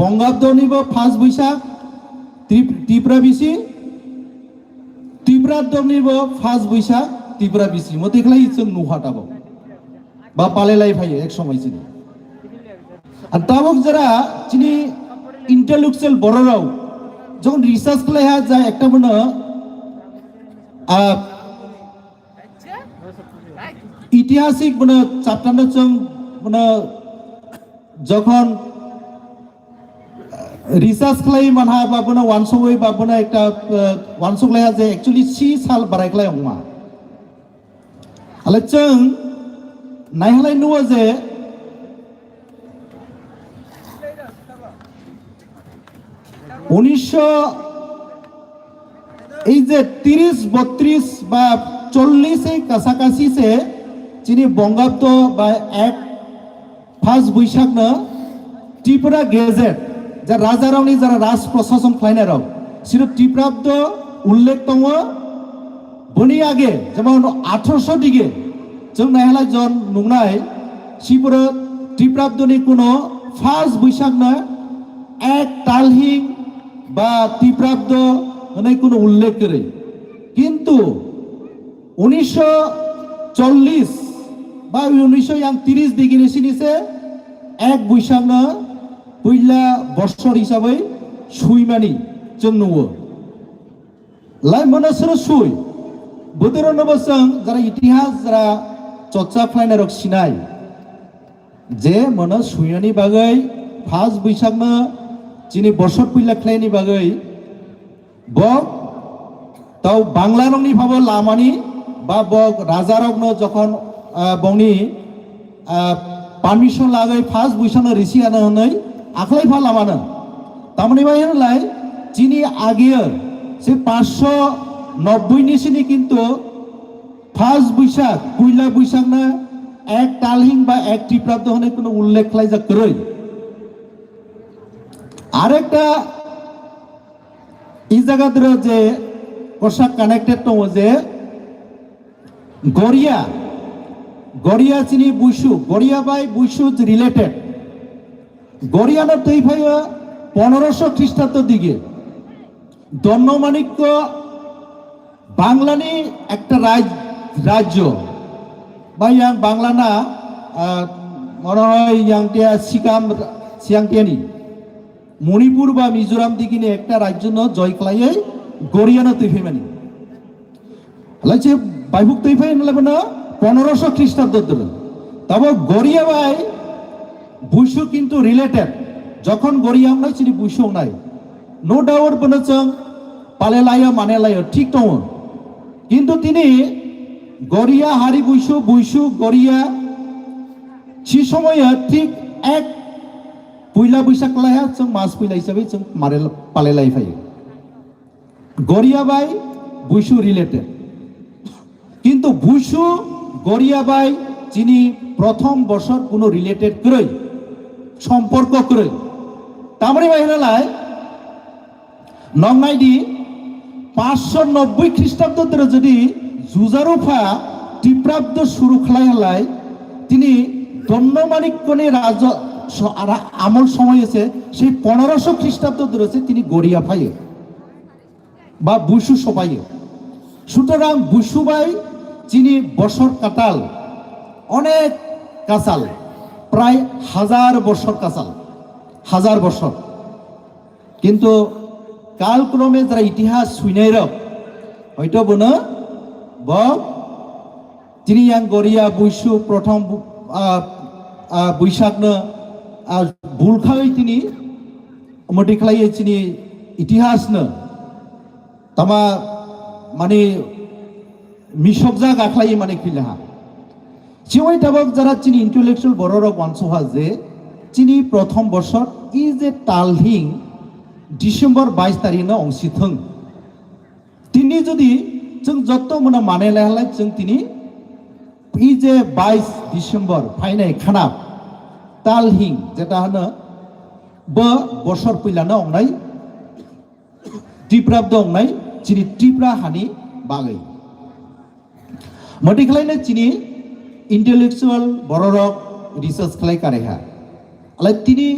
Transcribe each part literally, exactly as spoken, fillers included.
Bongabdoni bo first Buisak Trip-, Tripura bisi, Tripura doni bo first Buisak Tripura bisi. Motwi khlai chwng nukha tabok. Ba palai lai phaio ek somoi chini. Ar tabok jara chini intellectual bororok jokon research khlai ha ja ekta bono, ah, itihasik bono chapter no chwng bono jokon, ah, research khlai manha ba bono wansugwi ba bono ekta, ah, wansuk lai ha je actually si sal barai khlai ongma. Ale chwng naihalai nuo je unisho, ei je tiris, botris ba chollis ei kasakasi se chini Bongabdo ba ek first Buisakno Tripura Gazette, je rajarokni jara raj prosason khlainairok, siro Tiprabdo ullekh tongo. Boni age, jemon athroso dige, chwng naihala jon nungnai, siboro Tiprabdoni kuno first Buisakno ek talhing ba Tiprabdo hwnwi kuno ullekh kwrwi. Kintu unisho chollis ba unisho yang tiris digini sini se ek Buisakno puila bosor hisabai suimani chwng nuo. Lai mono soro sui. Bwtwrwno bo chwng jara itihas jara chorcha khlainairok sinai. Je mono suinani bagwi first Buisakno chini bosor puila khlaini bagwi bo tau Banglarokni phabo lamani ba bo rajarokno jokhon, ah, bongni, ah, permission lagwi first Buisakno risi ano hwnwi akhlai pha lamano. Tamoni bai hwnlai chini agiyo se paanch sho nobboi ni sini kintu first Buisak, puila Buisakno ek talhing ba ek Tiprabdo hwnwi kuno ullekh khlaijak kwrwi. Arekta i jaga dwro je kosa connected tongo je Goria, Goria chini Buisu, Goria bai Buisu related. Goria no twi phaio pondroso Khristabdo dige. Donno Manikko Banglani ekta raj-, rajyo. Ba yang Bangla na, ah, mone hoy yang tia Sikam, Siang tiani. Manipur ba Mizoram digini ekta rajyo no joy khlaiwi Goria no twi phaimani. Lachi baibuk twi phai hwnle bono pondroso Khristabdo dwrwng. Tabo Goria bai Buisu kintu related. Jokhon Goria wngnai chini Buisu wngnai. No doubt bono chwng pale laio mane laio thik tongo. Kintu tini Goria hari Buisu, Buisu Goria si somoyo thik ek puila Buisak lai ha chwng mas puila hisabe chwng mare pale lai phaio. Goria bai Buisu related. Kintu Buisu Goria bai chini prothom bosor kuno related kwrwi, somporko kwrwi. Tamoni bai hwnalai, nongnai di, paanch sho nobboi Khristabdo dwro jodi Jujarupha Tiprabdo suru khlai halai, tini Donno Manikkoni rajo so-, ara-, amol somoy se, sei pondroso Khristabdo dwro se tini Goria phaio. Ba Buisu sobaio. Sutorang Buisu bai chini bosor katal onek kasal, prai hazar bosor kasal, hazar bosor. Kintu kalkrome jara itihas suinairok hoito bono bo Tini yang Goria Buisu prothom bu-, ah, ah, Buisakno, ah, bulkhai tini modi khlaiye chini itihasno tama mani misokjak akhlai mani khilaha. Chiwai tabok jara chini intellectual bororok wansuha je chini prothom bosor i je talhing December bais tarikh no ongsithwng. Tini jodi chwng jotto mano manai lai halai chwng tini i je bais December phainai khana talhing jeta hano bo bosor puilano ongnai Tiprabdo ongnai chini Tripura hani bagwi. Modi khlaino chini intellectual bororok research khlai karaiha. Alai tini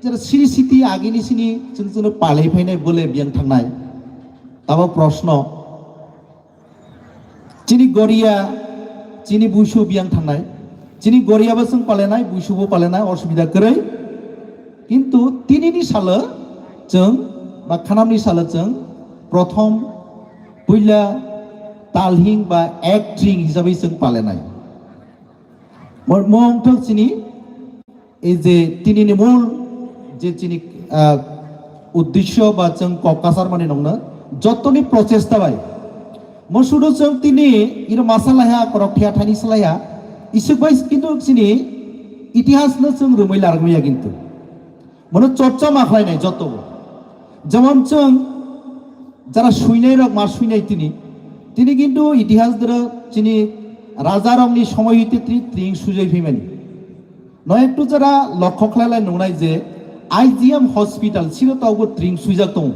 Jera siri siti agini sini chwng chwngno palai phainai bole biyang thangnai. Tabo proshno. Chini goria, chini buisu biyang thangnai. Chini goria bo chwng palenai, buisu bo palenai, osubida kwrwi. Kintu tinini salo chwng ba khanamni salo chwng prothom puila talhing ba ek tring hisabai chwng palenai. Mo-, mong thok chini Ei je tinini mul je chini, ah, uddesyo ba chwng kok kasar mani nongno jotoni prochesta bai. Mo sudu chwng tini iro masa laiha, korok thia thani salaiha. Isuk bai kintu chini itihas no chwng rumui largmaya kintu. Mono chorcha ma khlainai joto. Jemon chwng jara suinai rok ma suinai tini. Tini kintu itihas doro chini raja rokni somoi hite tri-, tring sujai phaimani. No ektu jara lokho khlailai nungnai je I G M hospital siro taubo tring suijak tongo.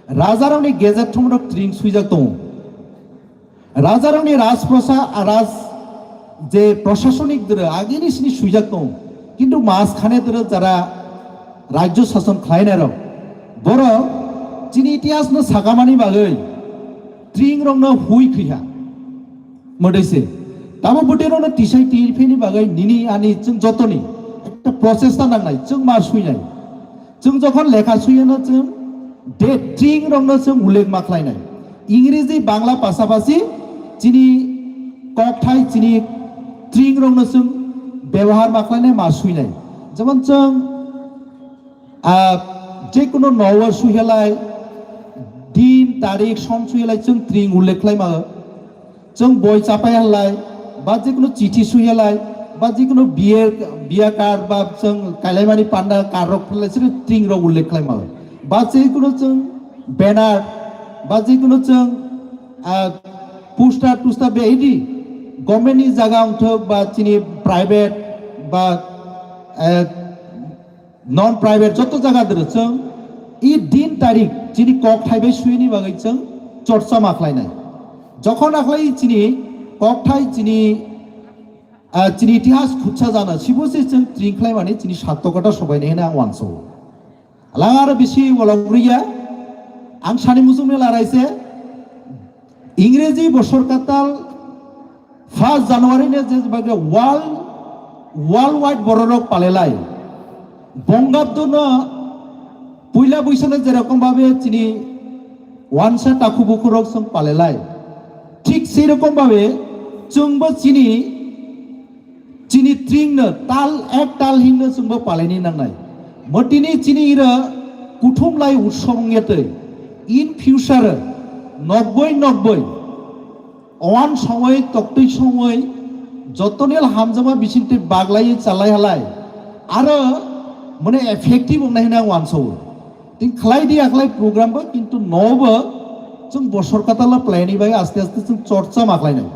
Rajarokni gazette thumrok tring suijak tongo. Rajarokni rajprasa, raj je prosasonik doro agini sini suijak tongo. Kintu mas khane doro jara rajyo sason khlainai rok, borok chini itihas no sakamani bagwi tring rokno hui khuiha. Mwdui se. Tamo bwtwi rokno tisai twi phini bagwi nini ani chwng jotoni ekta prochesta nangnai, chwng ma suinai. Chwng jokhon lekha suiyano chwng de tring rokno chwng ullek ma khlainai. Ingreji, Bangla pasapasi chini kokthai chini tring rokno chwng bebohar ma khlainai, ma suinai. Jemon chwng, ah, jekunu nowo suihalai din, tarik, son suihalai chwng tring ullek khlai ma. Chwng boi chapai halai, ba jekunu chithi sui halai, ba jekunu biye, biya card ba chwng kailaimani panda card rok phalai sini tring rok ullek khlai ma. Ba jekunu chwng banner, ba jekunu chwng, ah, poster, toster be idi government ni jaga wngthok ba chini private ba, eh, non private joto jaga doro chwng i din tarik chini kok thaibai suini bagwi chwng chorcha ma khlainai. Jokhon akhlai chini kok thai chini, ah, chini itihas khutsa jana sibo se chwng tring khlaimani chini sattokota sobainai hwnwi ang uansukgo. Alang aro bisi wolok rwya, ang sani muchungni larai se, Ingreji bosor katal first January ne je baga world, worldwide bororok palelai. Bongabdo no puila buisano jerokom babe chini wansa takhu bukhurok song palelai. Thik sei rokom babe chwngbo chini Chini tring no tal ek tal hing no chwngbo palaini nangnai. Motini chini iro kuthum lai utsob wngya twi. In future nobboi nobboi owan songoi toktwi songoi jotoni hamjama bisingtwi baglai chalai halai aro mane effective wngnai hwnwi ang uansawo. Tin khlai di akhlai program bo kintu nobo chwng bosor katal planning bai aste aste chwng chorcha ma khlainai.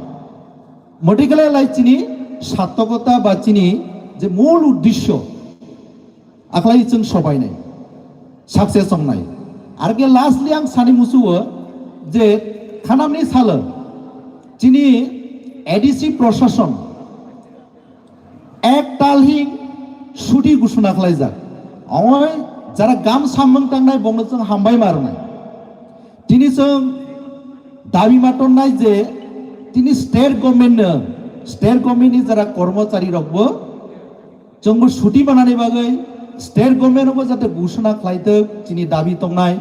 Motikalai lai chini sattokota ba chini je mul uddesyo aklai chwng sobainai, success wngnai. Ar ke lastly ang sani musuo je khanamni salo chini A D C prosason ek tal hing suti gusuna khlaijak. Ongoi jara gam samung tangnai bongno chwng hambai marnai. Tini chwng dabi ma tonnai je tini state government no, state government ni jara kormochari rokbo chwngbo suti manani bagwi state government bo jate gusuna khlaitwk chini dabi tongnai.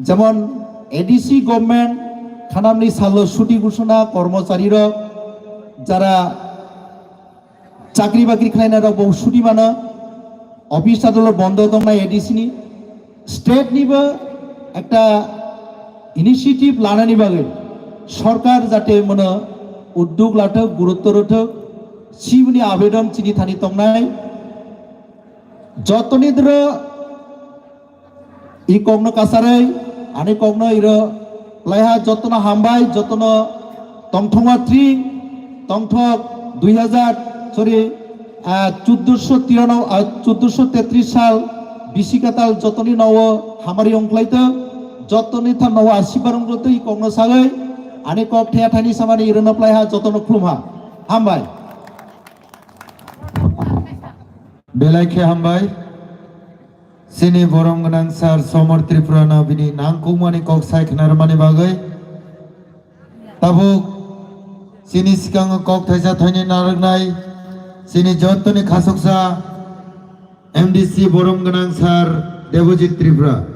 Jemon A D C government khanamni salo suti gusuna kormochari rok jara chakri bakri khlainai rok bo suti mano, office adolot bondo tongnai A D C ni, state ni bo ekta initiative lanani bagwi sorkar jate mano uddog lathok, gurutto rothok, siboni abedon chini thani tongnai. Jotoni dro I kokno kasarwi, ani kokno iro, plaiha jotono hambai, jotono tongthokma tring, tongthok dui hajar, sorry, ah, chuddoso tiranoboi, ah, chuddoso tetris sal, bisi katal jotoni nowo hamari ongkhlaito, jotoni tha nowo asibar ongkhlaito, i kokno sagwi, ani kok thaya thani samani irono plaiha jotono khulumha. Hambai. Belai khe hambai. Chini borom gwnang sir Somar Tripura no bini nangkukmani kok sai khnarmani bagwi tabuk chini swkango kok thaisa thaini narwknai chini jottoni khasuksa M D C borom gwnang sir Debojit Tripura.